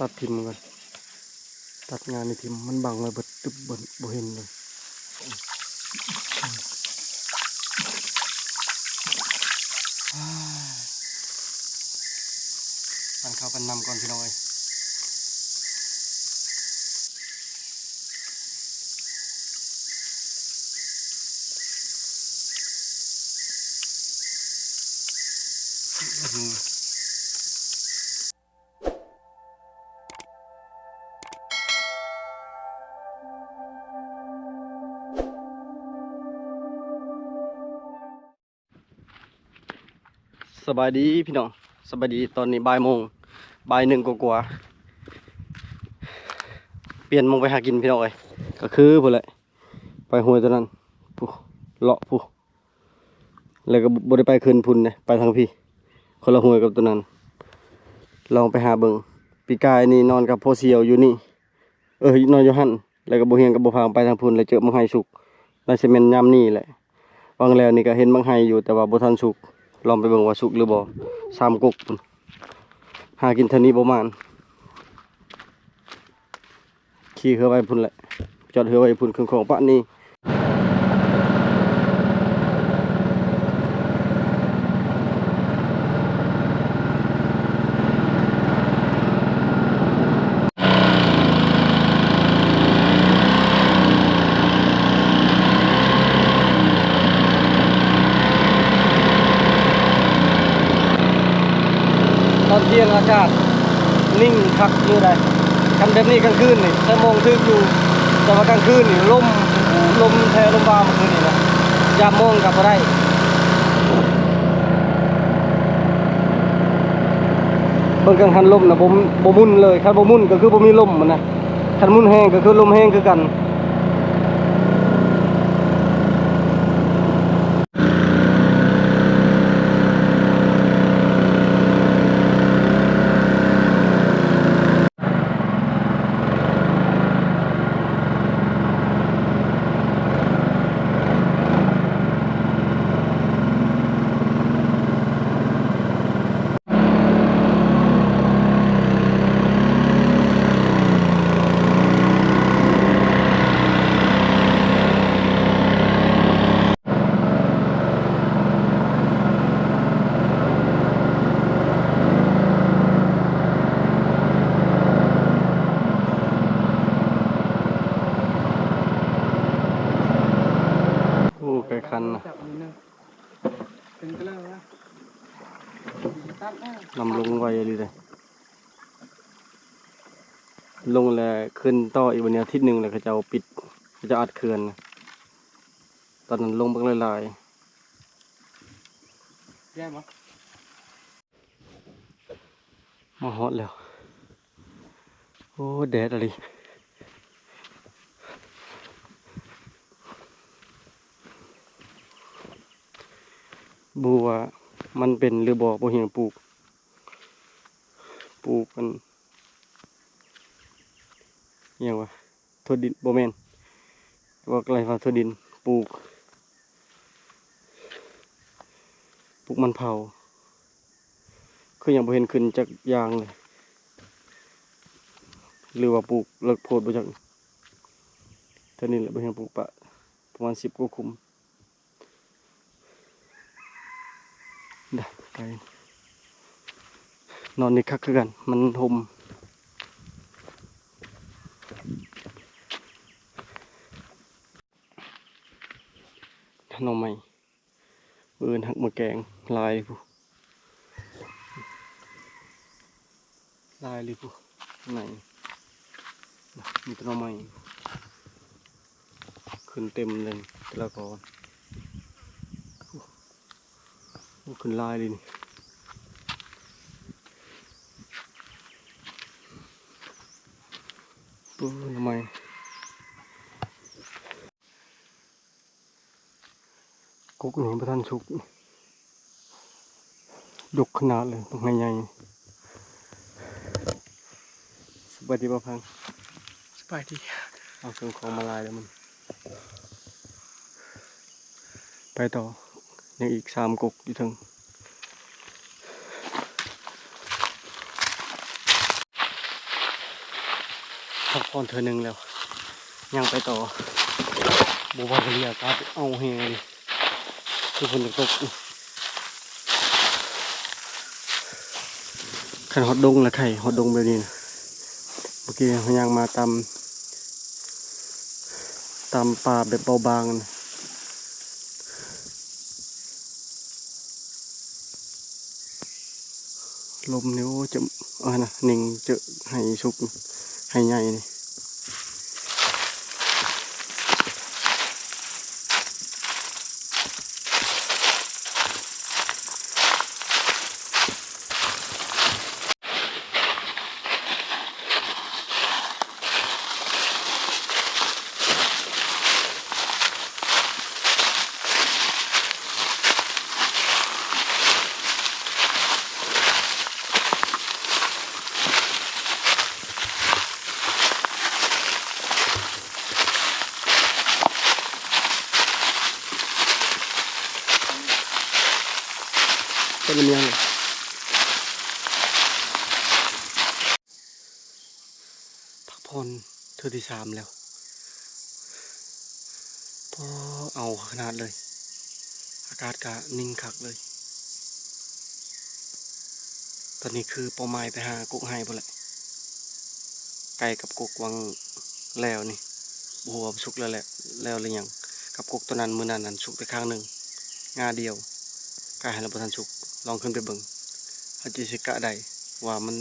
ຕັດຖິ້ມກ່ອນ ຕັດງ່ານີ້ຖິ້ມ ມັນບັງໄວ້ເບິດຕຶບ ບໍ່ ບໍ່ເຫັນເລີຍ. ປັ້ນເຂົ້າປັ້ນນ້ຳກ່ອນພີ່ນ້ອງເອີຍ. ສະບາຍດີພີ່ນ້ອງ ສະບາຍດີ ຕອນນີ້ບ່າຍໂມງ ບ່າຍໜຶ່ງກວ່າໆ ປ່ຽນໝ່ອງໄປຫາກິນພີ່ນ້ອງເອີຍ ກະຄືພຸ້ນແຫຼະ ໄປຫ້ວຍໂຕນັ້ນ ພຸ້ນ ເລາະພຸ້ນ ແລ້ວກະບໍ່ໄດ້ໄປຂຶ້ນພຸ້ນເດ້ ໄປທາງພີ້ ຄົນລະຫ້ວຍກັບໂຕນັ້ນ ລອງໄປຫາເບິ່ງ. ປີກາຍນີ້ນອນກັບພໍ່ສ່ຽວຢູ່ນີ້ ເອີ ນອນຢູ່ຫັ້ນ ແລ້ວກະບໍ່ຮຽງກະບໍ່ພາໄປທາງພຸ້ນ ແລ້ວເຈີບັກໄຮສຸກ ໜ້າຊິແມ່ນຍາມນີ້ແຫຼະ. ຫວ່າງແລ້ວນີ້ກະເຫັນບັກໄຮຢູ່ ແຕ່ວ່າບໍ່ທັນສຸກ ລອງໄປເບິ່ງວ່າສຸກຫຼືບໍ່. ສາມກົກພຸ້ນ ຫາກິນເທື່ອນີ້ບໍ່ໝານ ຂີ່ເຮືອໄປພຸ້ນແຫຼະ ຈອດເຮືອໄວ້ພຸ້ນ ເຄື່ອງຂອງປະນີ້. ຕອນທ່ຽງອາກາດ ນິ່ງຄັກຢູ່ໃດ໋. ຄັນແບບນີ້ກາງຄືນນີ້ ໄຊໂມງຖືກຢູ່ ແຕ່ວ່າກາງຄືນນີ້ລົມ ລົມແທ້ລົມວ່າມື້ຄືນນີ້ນະ ຢາມມອງກະບໍ່ໄດ້. ເບິ່ງກັງຫັນລົມນະ ບໍ່ ບໍ່ໝຸ່ນເລີຍ ຄັນບໍ່ໝຸ່ນກະຄືບໍ່ມີລົມຫັ້ນນະ ຄັນໝຸ່ນແຮງກະຄືລົມແຮງຄືກັນ. ໂອ້ ໄກ່ຂັນນະ ນຳລົງໄວອີ່ຫຼີເດ້. ລົງແລ້ວຂຶ້ນຕໍ່ອີກ ບັດນີ້ອາທິດໜຶ່ງແລ້ວ ເຂົາເຈົ້າປິດ ເຂົາເຈົ້າອັດເຂື່ອນ. ຕອນນັ້ນລົງບັກຫຼາຍໆ. ມາຮອດແລ້ວ. ໂອ້ ແດດອີ່ຫຼີ. ບໍ່ຮູ້ວ່າມັນເປັນຫຼືບໍ່ ບໍ່ຮຽງປູກ ປູກອັນ ຫຍັງວະ ຖົ່ວດິນ ບໍ່ແມ່ນ ວ່າໄກວ່າຖົ່ວດິນ ປູກ ປູກມັນເຜົາ. ຄືຍັງບໍ່ເຫັນຂຶ້ນຈັກຢ່າງເລີຍ ຫຼືວ່າປູກເລິກໂພດບໍ່ຈັກ. ເທື່ອນີ້ແຫຼະບໍ່ເຫັນປູກປະ ປະມານສິບກວ່າຂຸມ. ໄດ້ ໄປ ນອນນີ້ຄັກຄືກັນ ມັນຮົ່ມ. ໜໍ່ໄມ້ ມື້ອື່ນຫັກມາແກງ ຫຼາຍພຸ້ນ ຫຼາຍອີ່ຫຼີພຸ້ນ ໃນ ມີແຕ່ໜໍ່ໄມ້ ຂຶ້ນເຕັມເລີຍແຕ່ລະກໍ ໂອ້ ຂຶ້ນຫຼາຍເລີຍນີ້ ໂອ້ ໜໍ່ໄມ້. ກົກນີ້ບໍ່ທັນສຸກ ດົກຂະໜາດເລີຍ ບັກໃຫຍ່ໆ. ສະບາຍດີບ່າວພັງ ສະບາຍດີ. ເອົາເຄື່ອງຂອງມາຫຼາຍແລ້ວມັນ ໄປຕໍ່ ຍັງອີກສາມກົກຢູ່ເທິງ. ພັກຜ່ອນເທື່ອໜຶ່ງແລ້ວ ຍ່າງໄປຕໍ່. ບໍ່ໄຫວເລີຍ ອາກາດເອົາແຮງອີ່ຫຼີ ຄືຝົນຈະຕົກ. ຄັນຮອດດົງລະໄຄ ຮອດດົງແບບນີ້ນະ. ເມື່ອກີ້ເຮົາຍ່າງມາຕາມ ຕາມປ່າແບບເບົາບາງນະ. ລົມນີ້ ໂອ້ ຈະ ອັນນະ ເໜັງເຈີໄຮ່ສຸກ ໄຮ່ໃຫຍ່ນີ້. ຕົ້ນລຳຫຍັງ? ພັກຜ່ອນເທື່ອທີສາມແລ້ວ. ພໍເອົາຂະໜາດເລີຍ. ອາກາດກະນິ່ງຄັກເລີຍ. ຕອນນີ້ຄືເປົ້າໝາຍໄປຫາກົກໄຮ່ພຸ້ນແຫຼະ. ໃກ້ກັບກົກຫວ່າງແລ້ວນີ້. ບໍ່ຮູ້ວ່າສຸກແລ້ວແຫຼະ ແລ້ວຫຼືຍັງ. ກັບກົກຕອນນັ້ນ ມື້ນັ້ນນັ້ນສຸກແຕ່ຂ້າງໜຶ່ງ ງ່າດຽວ. ກະໃຫ້ລະບໍ່ທັນສຸກ ລອງຂຶ້ນໄປເບິ່ງ. ເຮົາຈະຊິກະໄດ້ວ່າມັນ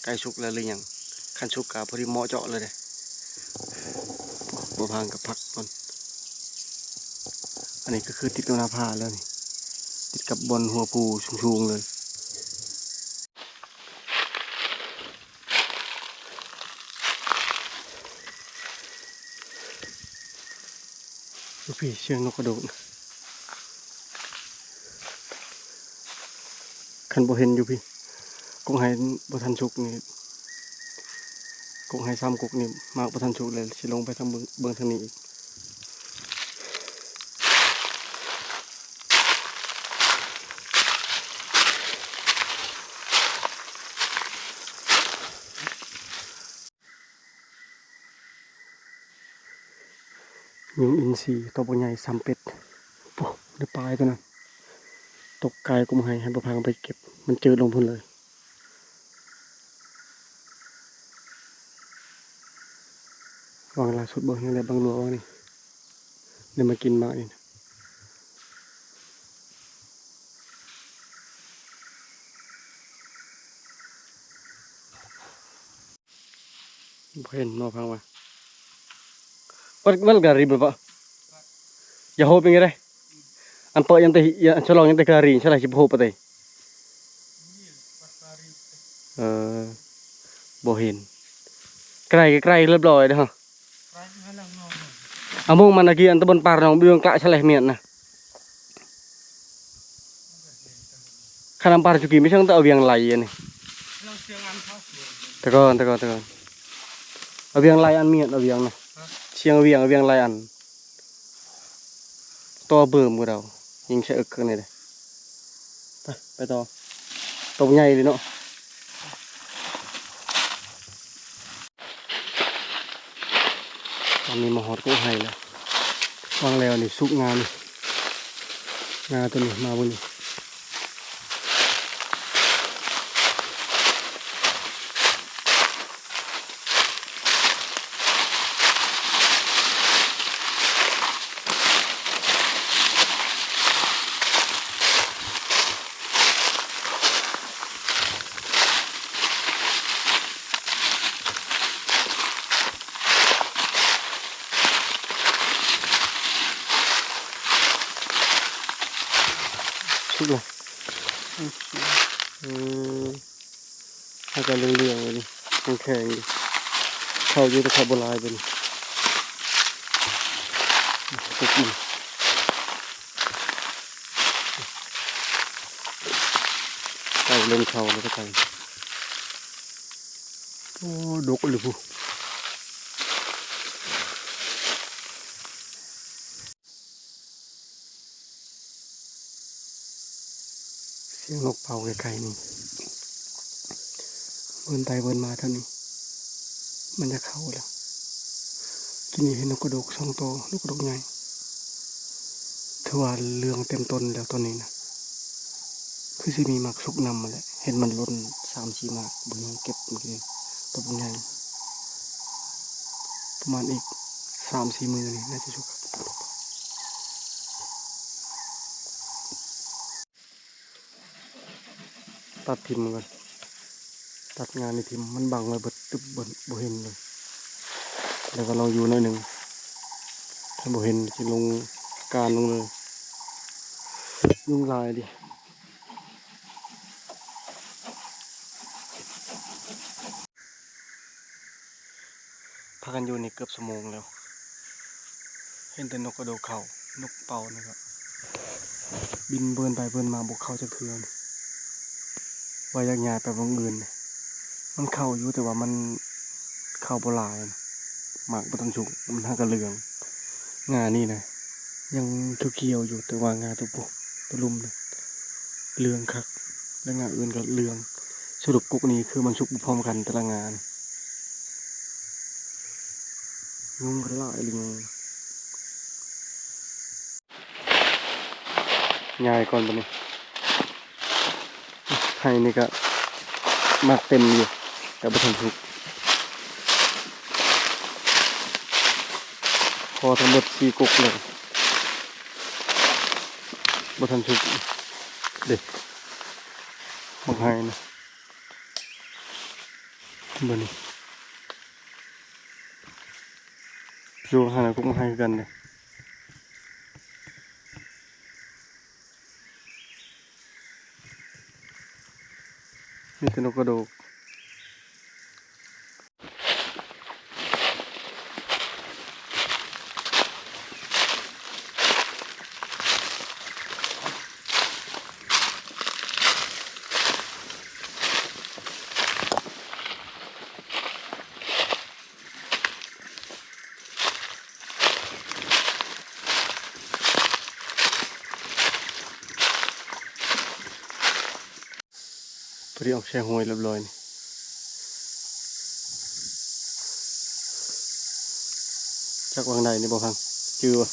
ໃກ້ສຸກແລ້ວຫຼືຍັງ. ຄັນສຸກກະພໍດີເໝາະເຈາະເລີຍເດ້. ບໍ່ພາງກັບຜັກກ່ອນ. ອັນນີ້ກໍຄືຕິດກັບໜ້າຜາເລີຍນີ້ ຕິດກັບບ່ອນຫົວພູສູງໆເລີຍ. ຢູ່ພີ້ ສຽງນົກກະໂດດ. ຄັນບໍ່ເຫັນຢູ່ພີ້ ກົກໄຮ່ບໍ່ທັນສຸກນີ້ ກົກໄຮ່ສາມກົກນີ້ ໝາກບໍ່ທັນສຸກເລີຍ. ຊິລົງໄປທາງເບິ່ງ ເບິ່ງທາງນີ້ອີກ. ຍິງອິນຊີ ໂຕບັກໃຫຍ່ ສາມເປັດ. ໂອ້ ໄດ້ປາອີກຕົວນັ້ນ. ຕົກກາຍກົກໄຮ່ ໃຫ້ບໍ່ພາໄປເກັບ ມັນຈືດລົງພຸ້ນເລີຍ. ຫວ່າງລ່າສຸດບໍ່ແຮງແລ້ວ ບັງຫຼວງຫວ່າງນີ້ ໄດ້ມາກິນໝາກນີ້. ບໍ່ເຫັນເນາະ ພັງວ່າ ວັດ ວັດກາຣີບໍ່? ຢ່າໂຮບຍັງໄດ້ ອັນເປີດຍັງແຕ່ ອັນສະຫຼອງຍັງແຕ່ກາຣີ ສະຫຼາຍຊິບໍ່ໂຮບປະເຕ. ເອີ ບໍ່ເຫັນ ໃກ້ ໃກ້ຮຽບຮ້ອຍເດ້. ອາມົງມັນອາກີອັນຕະບົນປາຣນ້ອງບິວກະສະແລະເມຍນນະ. ຄະນຳປາຣຈຸກີໄມ່ຊ່າງຕະອາວຽງໄລອັນນີ້. ແຕ່ກ່ອນ ແຕ່ກ່ອນ ແຕ່ກ່ອນ ອາວຽງໄລອັນເມຍນ ອາວຽງນະ. ຊຽງອາວຽງ ອາວຽງໄລອັນ. ຕໍ່ເບິ່ມກວ່າດາວ ຍິງສະເອິກຂ້າງໃນເດ້. ໄປ ໄປຕໍ່. ໂຕໃຫຍ່ເລີຍເນາະ. ຕອນນີ້ມາຮອດກົກໄຮ່ແລ້ວ. ຫວ່າງແລ້ວນີ້ສຸກງານີ້ ງາໂຕນີ້ ມາເບິ່ງນີ້. ສຸກແລ້ວ. ອືມ ອາກາດເຫຼືອງໆ ແບບນີ້ ແຂງໆ ຢູ່. ເຂົ້າຢູ່ ແຕ່ເຂົ້າບໍ່ຫຼາຍ ແບບນີ້. ໄກ່ເລີ່ມເຂົ້າແລ້ວ ໄກ່. ໂອ້ ດົກອີ່ຫຼີພຸ້ນ. ສຽງນົກເປົ່າໄກໆ ນີ້ ເວີນໄປເວີນມາແຖວນີ້. ມັນຢາກເຂົ້າແລ້ວ. ກີ້ນີ້ເຫັນນົກກະໂດກສອງໂຕ, ນົກກະໂດກໃຫຍ່ ຖືວ່າເຫຼືອງເຕັມຕົ້ນແລ້ວຕອນນີ້ນະ. ຄືຊິມີໝາກສຸກນຳຫັ້ນແຫຼະ, ເຫັນມັນຫຼົ່ນສາມສີ່ໝາກ, ບໍ່ມີເກັບມື້ກີ້ນີ້ ໂຕບັກໃຫຍ່. ປະມານອີກສາມສີ່ມື້ນີ້ໜ້າຈະສຸກ. ຕັດຖິ້ມກ່ອນ, ຕັດງ່ານີ້ຖິ້ມ, ມັນບັງໄວ້ເບິດຕຶບ ບໍ່ ບໍ່ເຫັນເລີຍ. ແລ້ວກໍລອງຢູ່ໜ້ອຍໜຶ່ງ, ຖ້າບໍ່ເຫັນຊິລົງການລົງເລີຍ. ຍຸງຫຼາຍເດ. ພາກັນຢູ່ນີ້ເກືອບຊົ່ວໂມງແລ້ວ, ເຫັນແຕ່ນົກກະໂດກເຂົ້າ, ນົກເປົ້ານີ້ກໍບິນເບີນໄປເບີນມາ ບໍ່ເຂົ້າຈັກເທື່ອ. ວ່າຢາກຍ້າຍໄປບ່ອນອື່ນ, ມັນເຂົ້າຢູ່ ແຕ່ວ່າມັນເຂົ້າບໍ່ຫຼາຍ, ໝາກບໍ່ທັນສຸກ, ມັນຫາກະເຫຼືອງ. ງ່ານີ້ນະຍັງຂຽວໆຢູ່, ແຕ່ວ່າງ່າຕົວ ໂອ້ ຕົວລຸ່ມນະເຫຼືອງຄັກ ແລະ ງ່າອື່ນກໍເຫຼືອງ. ສະຫຼຸບກົກນີ້ຄືມັນສຸກບໍ່ພ້ອມກັນແຕ່ລະງ່ານ. ຍຸງກໍຫຼາຍອີ່ຫຼີ. ຍ້າຍກ່ອນບັດນີ້. ໄຮ່ນີ້ກະໝາກເຕັມຢູ່ ແຕ່ບໍ່ທັນສຸກ. ພໍທັງໝົດສີ່ກົກແລ້ວ ບໍ່ທັນສຸກເດ້. ໝາກໄຮ່ນະ ເບິ່ງນີ້ ຢູ່ຫັ້ນນະ ກົກໝາກໄຮ່ຄືກັນເດ້. ມີແຕ່ນົກກະໂດກ. ພໍດີອອກແຊ່ຫ້ວຍລຽບລ້ອຍນີ້. ຈັກວ່າທາງໃດນີ້ບໍ່ພັງ ຈື່ບໍ່?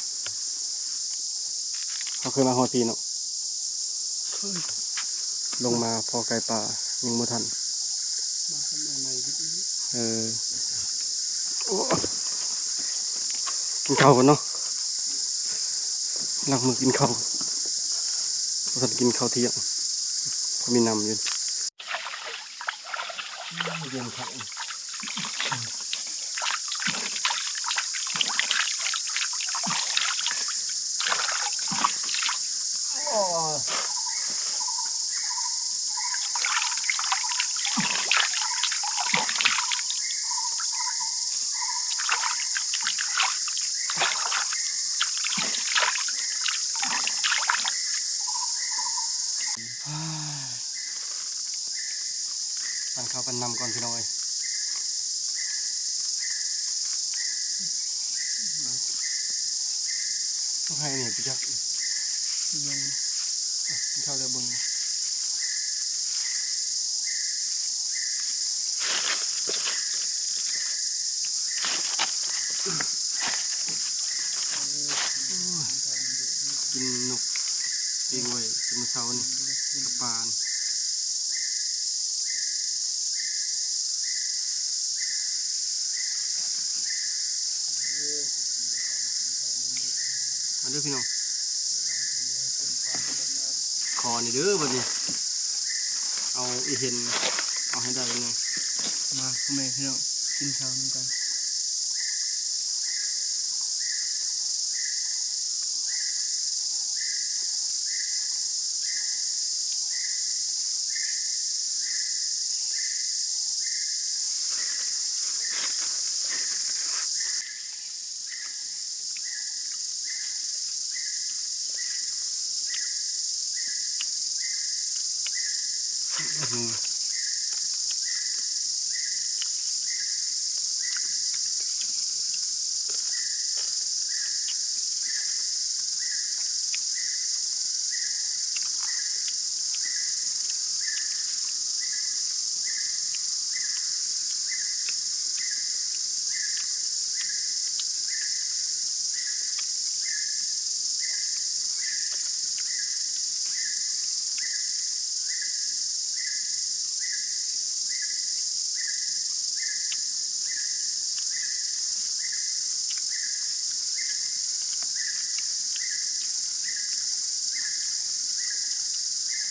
ເຮົາເຄີຍມາຮອດພີ້ເນາະ. ລົງມາພໍ້ໄກ່ປ່າ ຍັງບໍ່ທັນ. ເອີ ໂອ້ ກິນເຂົ້າກ່ອນເນາະ, ລ້າງມືກິນເຂົ້າ. ບໍ່ທັນກິນເຂົ້າທ່ຽງ ພໍມີນ້ຳຢູ່. ເຢັນຄັກ. ປັ້ນເຂົ້າປັ້ນນ້ຳກ່ອນພີ່ນ້ອງເອີຍ. ຕ້ອງໃຫ້ອັນນີ້ໄປຈັກ ເບິ່ງ ກິນເຂົ້າແລ້ວເບິ່ງ. ກິນນົກ ປີ້ງໄວ້ແຕ່ມື້ເຊົ້ານີ້ ກັບປານີ້. ມາເດີພີ່ນ້ອງ ຂໍນີ້ເດີບັດນີ້. ເອົາອີ່ເຫັນ ເອົາໃຫ້ໄດ້ແດ່. ມາພໍ່ແມ່ພີ່ນ້ອງ ກິນເຂົ້ານຳກັນ.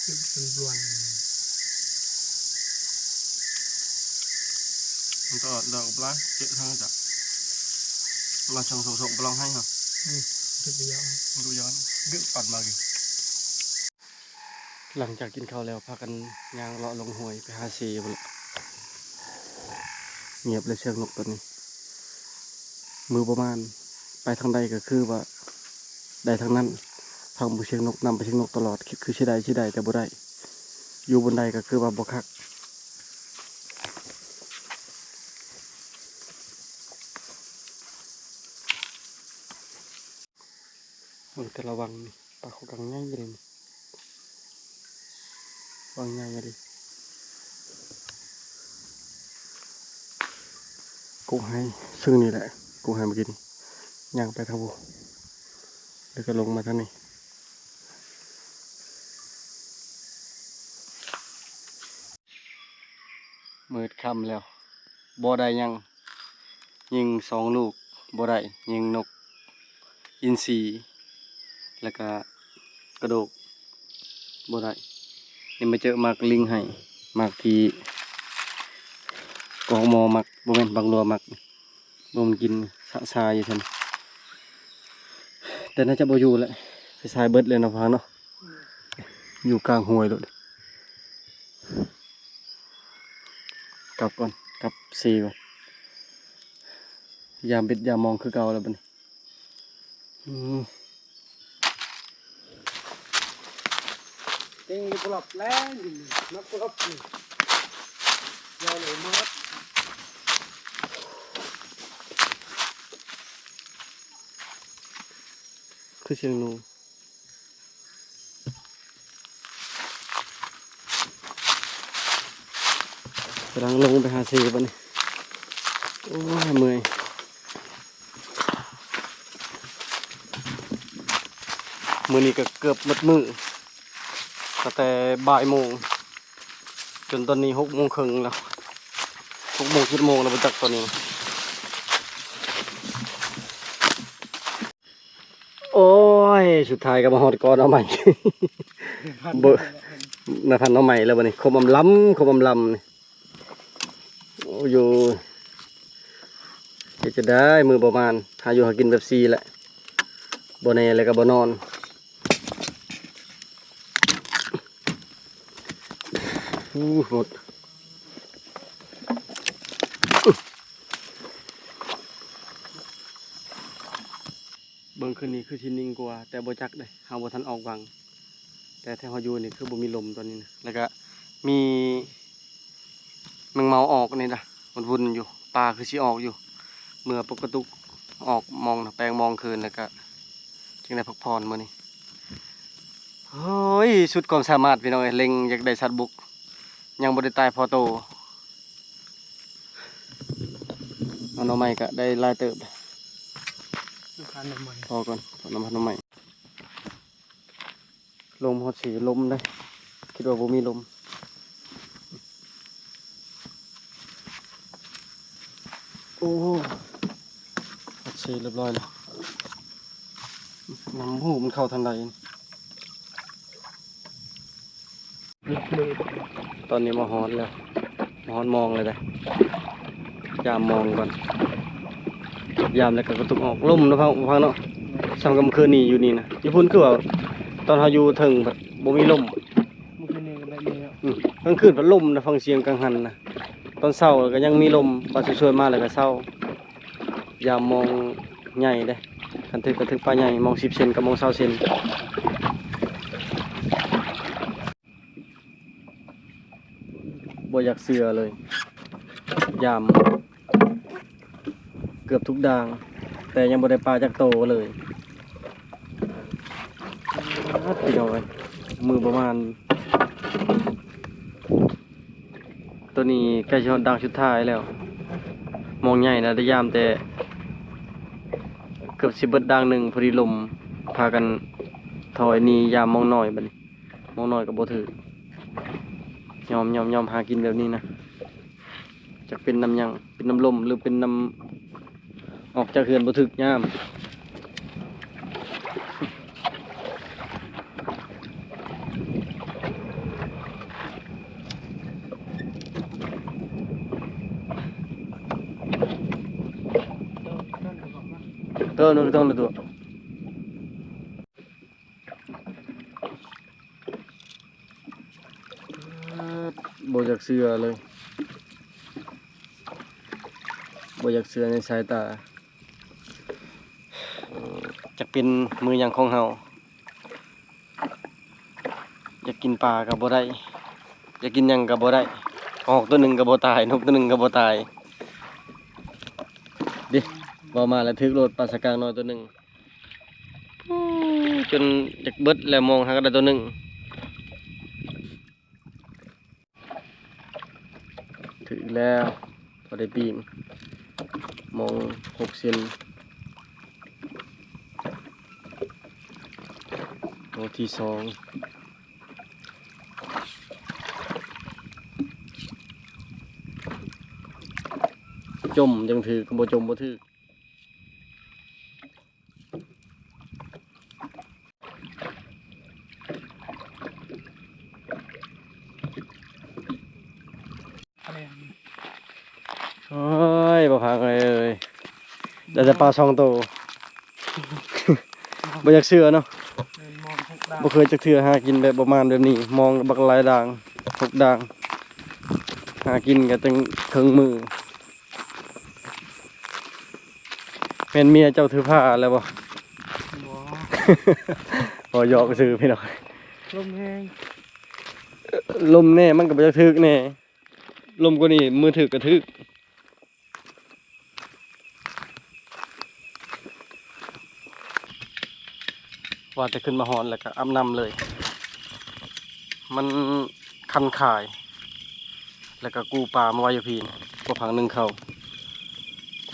ມັນກໍດອກປາ ເຈະທາງຈະມາຊ່ອງໆປະລອງໃຫ້ເຮົາ ອືມ ເຮັດໄປຢ່າງ ດູຢ່າງ ດຶກປັນມາກິນ. ຫຼັງຈາກກິນເຂົ້າແລ້ວ ພາກັນຍ່າງເລາະລົງຫ້ວຍໄປຫາເຊພຸ້ນແຫຼະ. ງຽບເລີຍສຽງນົກຕອນນີ້ ມືປະມານ ໄປທາງໃດກໍຄືວ່າໄດ້ທາງນັ້ນ ຟັງແຕ່ສຽງນົກ ນຳໄປສຽງນົກຕະຫຼອດ ຄິດຄືຊິໄດ້ ຊິໄດ້ ແຕ່ບໍ່ໄດ້ ຢູ່ບ່ອນໃດກໍຄືວ່າບໍ່ຄັກ. ເບິ່ງແຕ່ລະວັງນີ້ ປາໂຂງກັງໃຫຍ່ເດນີ້ ວັງໃຫຍ່ອີ່ຫຼີ. ກົກໄຮເຊິ່ງນີ້ແຫຼະ ກົກໄຮເມື່ອກີ້ນີ້ ຍ່າງໄປທາງພຸ້ນ ແລ້ວກໍລົງມາທາງນີ້. ມືດຄ່ຳແລ້ວ ບໍ່ໄດ້ຫຍັງ ຍິງສອງລູກບໍ່ໄດ້ ຍິງນົກອິນຊີ ແລ້ວກະກະໂດກບໍ່ໄດ້. ນີ້ມາເຈີໝາກລິງໄຫ້ ໝາກທີ່ກອງໝໍມັກ ບໍ່ແມ່ນ ບັກຫຼົວມັກ ລົມກິນສະຊາຢູ່ຊັ້ນ ແຕ່ໜ້າຈະບໍ່ຢູ່ແຫຼະ ໄປຊາຍເບິດເລີຍເນາະ ພາເນາະ ຢູ່ກາງຫ້ວຍໂລດ. ກັບກ່ອນ ກັບເຊກ່ອນ ຢາມເບັດຢາມມອງຄືເກົ່າແລ້ວບັດນີ້. ອືມ ເຕັງຢູ່ປະລັບແລ້ວ ມາປະລັບນີ້ ຢາວເລີຍມາ ຄືສຽງໜູ ກຳລັງລົງໄປຫາເຊບັດນີ້ ໂອ້ຍ ເມື່ອຍ. ມື້ນີ້ກໍເກືອບໝົດມື້ ຕັ້ງແຕ່ບ່າຍໂມງ ຈົນຕອນນີ້ຫົກໂມງເຄິ່ງແລ້ວ ຫົກໂມງ ເຈັດໂມງແລ້ວ ບໍ່ຈັກຕອນນີ້. ໂອ້ຍ ສຸດທ້າຍກໍມາຮອດກໍໜໍ່ໄມ້ ເບິ່ງ ໜ້າພັນໜໍ່ໄມ້ແລ້ວບັດນີ້ ຄົມອຳລຳ ຄົມອຳລຳນີ້. ໂອ້ ຢູ່ ເຮັດຈັ່ງໃດ ມື້ປະມານ ຫາຢູ່ຫາກິນແບບຊີ້ແຫຼະ ບໍ່ແນ່ແລ້ວກໍບໍ່ນອນ. ໂອ້ ໂຫດ ເບິ່ງຄືນນີ້ຄືຊິນິ່ງກວ່າ ແຕ່ບໍ່ຈັກເດ້ ເຮົາບໍ່ທັນອອກວັງ ແຕ່ແຖວເຮົາຢູ່ນີ້ຄືບໍ່ມີລົມຕອນນີ້ນະ ແລ້ວກະມີແມງເມົາອອກນີ້ນະ ມັນວຸ່ນຢູ່ ປາຄືຊິອອກຢູ່ ເມື່ອປົກກະຕຸກອອກມອງນະ ແປງມອງຄືນ ແລ້ວກະຈຶ່ງໄດ້ພັກຜ່ອນມື້ນີ້. ໂອ້ຍ ສຸດຄວາມສາມາດພີ່ນ້ອງເອີຍ ເລັງຢາກໄດ້ສັດບົກ ຍັງບໍ່ໄດ້ຕາຍພໍໂຕ. ເອົາໜໍ່ໄມ້ກະໄດ້ຫຼາຍເຕີບ ນ້ຳພັນໜໍ່ໄມ້ ພໍກ່ອນ ເອົານ້ຳພັນໜໍ່ໄມ້. ລົມຮອດຊິລົມເດ້ ຄິດວ່າບໍ່ມີລົມ. ໂອ້ ຮອດຊິຮຽບຮ້ອຍແລ້ວ ນຳ ໂອ້ ມັນເຂົ້າທາງໃດ. ຕອນນີ້ມາຮອດແລ້ວ ມາຮອດມອງແລ້ວເດ້ ຢາມມອງກ່ອນ ຢາມແລ້ວກໍກະຕຸກອອກ ລົມນະ ພາກເນາະ ສ່ຳກັບມື້ຄືນນີ້ຢູ່ນີ້ນະ ຢູ່ພຸ້ນຄືວ່າຕອນເຮົາຢູ່ເທິງພັດບໍ່ມີລົມ ມື້ຄືນນີ້ກໍແບບນີ້ເນາະ ອືມ ກາງຄືນພັດລົມນະ ຟັງສຽງກາງຫັ້ນນະ ຕອນເຊົ້າກໍຍັງມີລົມ ບາດສວຍໆມາແລ້ວກໍເຊົາ ຢາມມອງໃຫຍ່ເດ້ ຄັນຖືກກໍຖືກປາໃຫຍ່ ມອງສິບເຊັນກັບມອງຊາວເຊັນ. ບໍ່ຢາກເຊື່ອເລີຍ ຢາມເກືອບທຸກດ່າງ ແຕ່ຍັງບໍ່ໄດ້ປາຈັກໂຕເລີຍ ປາດ ພີ່ນ້ອງເອີຍ ມື້ປະມານ ໂຕນີ້ໃກ້ຊິຮອດດ່າງສຸດທ້າຍແລ້ວ ມອງໃຫຍ່ນະ ໄດ້ຢາມແຕ່ເກືອບຊິເບິດດ່າງໜຶ່ງ ພໍດີລົມ ພາກັນຖອຍໜີຢາມມອງນ້ອຍບັດນີ້. ໝໍນ້ອຍກໍບໍ່ຖືກ ຍອມ ຍອມ ຍອມຫາກິນແບບນີ້ນະ ຈັກເປັນນຳຫຍັງ ເປັນນຳລົມ ຫຼືເປັນນຳ ອອກຈາກເຮືອນບໍ່ຖືກຍາມ. ເອີ ນກກະຕ້ອງລະຕົວະ. ບໍ່ຢາກເຊື່ອເລີຍ ບໍ່ຢາກເຊື່ອໃນສາຍຕາ. ຈັກເປັນມື້ຫຍັງຂອງເຮົາ ຢາກກິນປາກໍບໍ່ໄດ້ ຢາກກິນຫຍັງກໍບໍ່ໄດ້ ຮອກຕົວໜຶ່ງກໍບໍ່ຕາຍ ນົກຕົວໜຶ່ງກໍບໍ່ຕາຍ. ເດ້ ເວົ້າມາແລ້ວຖືກໂລດ ປາສະກາງນ້ອຍຕົວໜຶ່ງ ໂອ້ ຈົນຢາກເບິດແລ້ວ ມອງຫາກໍໄດ້ຕົວໜຶ່ງ. ຖືກແລ້ວ ພໍໄດ້ປີ້ງ ມອງຫົກເຊັນ ໂຕທີສອງ ຈົ່ມຈັ່ງຖືກ ບໍ່ຈົ່ມບໍ່ຖືກ. ໂອ້ຍ ບໍ່ພັງເອີຍ ໄດ້ແຕ່ປາສອງໂຕ ບໍ່ຢາກເຊື່ອເນາະ ບໍ່ເຄີຍຈັກເທື່ອຫາກິນແບບປະມານແບບນີ້ ມອງບັກຫຼາຍດ່າງ ຫົກດ່າງ ຫາກິນກໍຕັ້ງເຄິ່ງມື້. ແມ່ນເມຍເຈົ້າຖືພາແລ້ວບໍ່? ບໍ່ ບໍ່ ຢອກຊື່ພີ່ນ້ອງ ລົມແຮງ ລົມແນ່ ມັນກໍບໍ່ຢາກຖືກແນ່ ລົມກວ່ານີ້ມືຖືກກໍຖືກ. ວ່າແຕ່ຂຶ້ນມາຮອດແລ້ວກໍອາບນ້ຳເລີຍ ມັນຄັນຄາຍ ແລ້ວກໍກູ້ປາມາໄວ້ຢູ່ພີ້ ບໍ່ພັງໜຶ່ງເຂົ້າ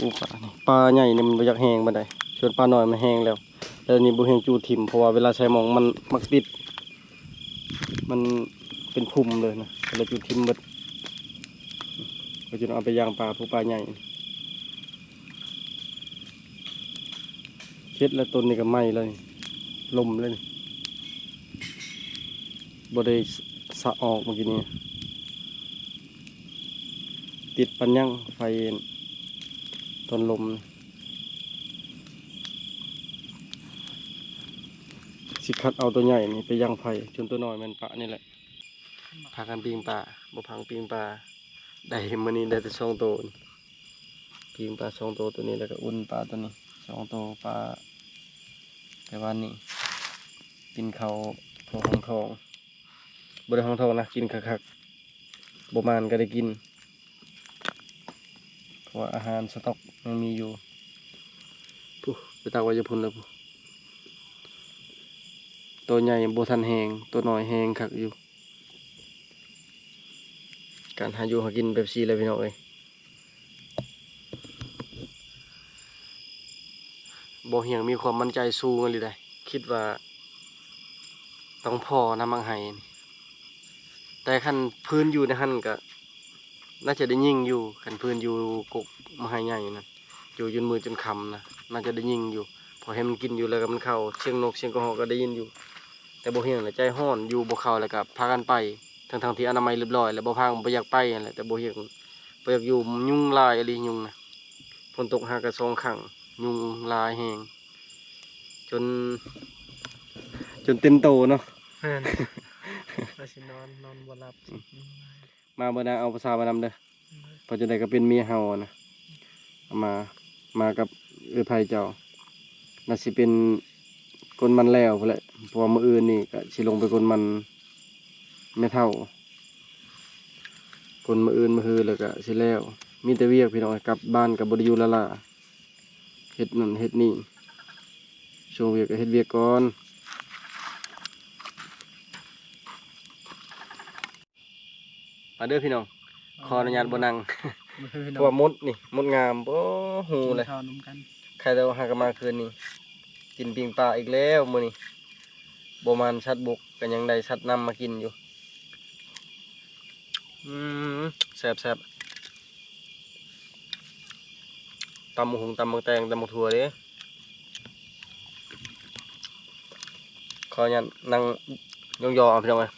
ກູ້ປານີ້ ປາໃຫຍ່ນີ້ມັນບໍ່ຢາກແຮງປານໃດ ສ່ວນປານ້ອຍມັນແຮງແລ້ວ ແລ້ວນີ້ບໍ່ຮຽງຈູດຖິ້ມ ເພາະວ່າເວລາໃສ່ໝອງມັນມັກຕິດ ມັນເປັນພຸ່ມເລີຍນະ ກໍເລີຍຈູດຖິ້ມເບິດ ກໍຈະເອົາໄປຍ່າງປາ ຜູ້ປາໃຫຍ່. ເຮັດແລ້ວຕົ້ນນີ້ກໍໄໝ້ແລ້ວນີ້ ລົມແລ້ວນີ້ ບໍ່ໄດ້ສະອອກເມື່ອກີ້ນີ້ ຕິດປານຫຍັງໄຟຕອນລົມ. ຊິຄັດເອົາຕົວໃຫຍ່ນີ້ໄປຍ່າງໄຟ ສ່ວນຕົວນ້ອຍແມ່ນປະນີ້ແຫຼະ. ພາກັນປີ້ງປາ ບໍ່ພັງປີ້ງປາ ໄດ້ມື້ນີ້ໄດ້ແຕ່ສອງໂຕ ປີ້ງປາສອງໂຕ ໂຕນີ້ ແລ້ວກໍອຸ່ນປາໂຕນີ້ສອງໂຕ ປາແຕ່ວານນີ້ ກິນເຂົ້າພໍຮອງທ້ອງ ບໍ່ໄດ້ຮອງທ້ອງນະ ກິນຄັກໆ ບໍ່ມານກໍໄດ້ກິນ ເພາະວ່າອາຫານສະຕັອກຍັງມີຢູ່. ພຸ້ນ ໄປຕັກໄວ້ຢູ່ພຸ້ນແລ້ວພຸ້ນ ໂຕໃຫຍ່ບໍ່ທັນແຮງ ໂຕນ້ອຍແຮງຄັກຢູ່. ການຫາຢູ່ຫາກິນແບບຊີ້ແຫຼະພີ່ນ້ອງເອີຍ. ບໍ່ຮຽງມີຄວາມໝັ້ນໃຈສູງອີ່ຫຼີໃດ໋ ຄິດວ່າຕ້ອງພໍນຳໝາກໄຮນີ້ ແຕ່ຄັນພື້ນຢູ່ໃນຫັ້ນກະໜ້າຈະໄດ້ຍິງຢູ່ ຄັນພື້ນຢູ່ກົກໝາກໄຮໃຫຍ່ນັ້ນ ຢູ່ຈົນມື້ຈົນຄ່ຳນະ ໜ້າຈະໄດ້ຍິງຢູ່ ເພາະເຫັນມັນກິນຢູ່ ແລ້ວກະມັນເຂົ້າ ສຽງນົກສຽງກະຮອກກະໄດ້ຍິນຢູ່. ແຕ່ບໍ່ຮຽງລະໃຈຮ້ອນ ຢູ່ບໍ່ເຂົ້າ ແລ້ວກະພາກັນໄປ ທັງໆທີ່ອະນາໄມລຽບລ້ອຍ ແລ້ວບໍ່ພັງບໍ່ຢາກໄປຫັ້ນແຫຼະ ແຕ່ບໍ່ຮຽງ ບໍ່ຢາກຢູ່ ຍຸງຫຼາຍອີ່ຫຼີຍຸງນະ ຝົນຕົກຫາກະສອງຄັ້ງ ຍຸງຫຼາຍແຮງ ຈົນ ຈົນເຕັມໂຕເນາະ. ແມ່ນ ວ່າຊິນອນ ນອນບໍ່ຫຼັບ ມາມື້ໜ້າເອົາຜູ້ສາວມານຳເດີ ເພາະຈັ່ງໃດກໍເປັນເມຍເຮົານະ ເອົາມາ ມາກັບເອື້ອຍໄພເຈົ້າ ໜ້າຊິເປັນກົນມັນແລ້ວພຸ້ນແຫຼະ ເພາະວ່າມື້ອື່ນນີ້ກໍຊິລົງໄປກົນມັນແມ່ເຖົ້າ ກົນມື້ອື່ນມື້ຮືແລ້ວກໍຊິແລ້ວ. ມີແຕ່ວຽກພີ່ນ້ອງ ກັບບ້ານກໍບໍ່ໄດ້ຢູ່ລ້າໆ ເຮັດນັ້ນເຮັດນີ້ ຊ່ວງວຽກກໍເຮັດວຽກກ່ອນ. ມາເດີພີ່ນ້ອງ ຂໍອະນຸຍາດບໍ່ນັ່ງ ເພາະວ່າມົດນີ້ ມົດງາມ ໂອ້ ຮູ້ແຫຼະ ກິນເຂົ້ານຳກັນ ໃຄແຕ່ວ່າຫາກະມາຄືນນີ້ ກິນປີ້ງປາອີກແລ້ວມື້ນີ້ ບໍ່ມານສັດບົກ ກໍຍັງໄດ້ສັດນ້ຳມາກິນຢູ່. ອືມ ແຊບໆ ຕຳບັກຫຸ່ງ ຕຳບັກແຕງ ຕຳບັກຖົ່ວເດ້. ຂໍອະນຸຍາດນັ່ງຍົອງໆ ເອົາພີ່ນ້ອງເອີຍ.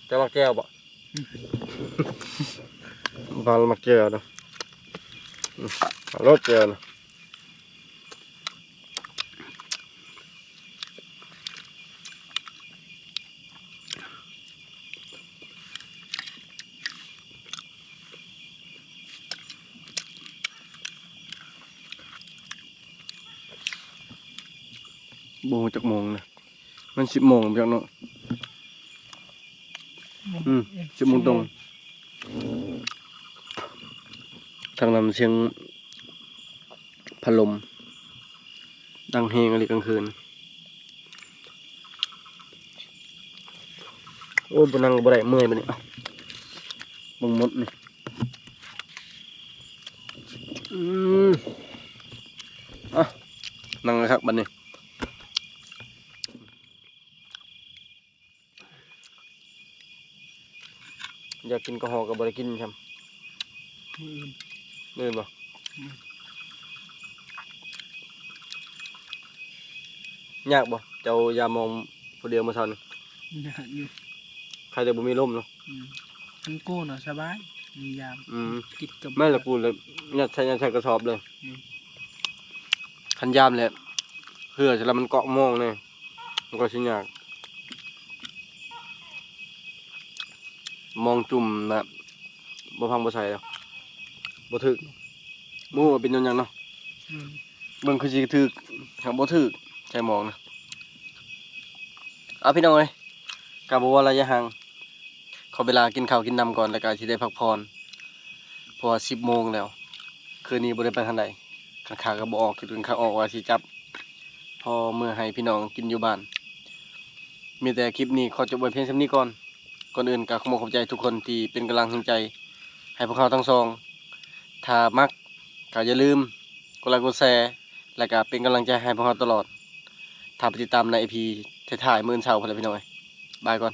ເຈົ້າມັກແຈ່ວບໍ່? ອືມ ບາງມັກແຈ່ວເນາະ. ເອົາໂລດແຈ່ວນະ. ບໍ່ຮູ້ຈັກໂມງນະ ມັນສິບໂມງແລ້ວເນາະ. ອືມ ສິບໂມງຕົງ. ທາງນັ້ນສຽງພັດລົມດັງແຮງອີ່ຫຼີກາງຄືນ. ໂອ້ ບໍ່ນັ່ງກໍບໍ່ໄດ້ ເມື່ອຍບັດນີ້. ເບິ່ງມົດນີ້. ອືມ ອ່ະ ນັ່ງຄັກບັດນີ້. ຢາກກິນກະຫໍ່ກໍບໍ່ໄດ້ກິນຊ້ຳ. ມື້ອື່ນ ມື້ອື່ນບໍ່? ອືມ ຍາກບໍ່ ເຈົ້າຢາມມອງຜູ້ດຽວມື້ເຊົ້ານີ້? ຍາກຢູ່ ໃຄແຕ່ບໍ່ມີລົມເນາະ. ອືມ ມັນໂກ້ເນາະ ສະບາຍ ມີຢາມ. ອືມ ຕິດກັບ ແມ່ນລະ ກູລະຍັດໃສ່ ຍັດໃສ່ກະສອບເລີຍ. ອືມ ຄັນຢາມແຫຼະ ເຫື່ອແລ້ວມັນເກາະມອງແນ່ ມັນກໍຊິຍາກ. ມອງຈຸ່ມນະ ບໍ່ພັງບໍ່ໃສດອກ ບໍ່ຖືກ. ບໍ່ຮູ້ວ່າເປັນຍ້ອນຫຍັງເນາະ. ອືມ ເບິ່ງຄືຊິຖືກ ຫາກບໍ່ຖືກ ໃສ່ມອງນະ. ເອົາ ພີ່ນ້ອງເອີຍ ກໍບໍ່ວ່າໄລຍະຫ່າງ ຂໍເວລາກິນເຂົ້າກິນນ້ຳກ່ອນ ແລ້ວກໍຊິໄດ້ພັກຜ່ອນ ເພາະວ່າສິບໂມງແລ້ວ. ຄືນນີ້ບໍ່ໄດ້ໄປທາງໃດ ຄັນຂາກໍບໍ່ອອກ ຄັນຂາອອກວ່າຊິຈັບ ພໍເມືອໃຫ້ພີ່ນ້ອງກິນຢູ່ບ້ານ. ມີແຕ່ຄລິບນີ້ຂໍຈົບໄວ້ພຽງສ່ຳນີ້ກ່ອນ. ກ່ອນອື່ນກໍຂໍຂອບໃຈທຸກຄົນທີ່ເປັນກຳລັງແຮງໃຈໃຫ້ພວກເຮົາທັງສອງ. ຖ້າມັກກໍຢ່າລືມກົດໄລກົດແຊ ແລ້ວກໍເປັນກຳລັງໃຈໃຫ້ພວກເຮົາຕະຫຼອດ. ຖ້າໄປຕິດຕາມໃນອີພີທ້າຍໆ ມື້ອື່ນເຊົ້າພຸ້ນແຫຼະ ພີ່ນ້ອງເອີຍ. ບາຍກ່ອນ.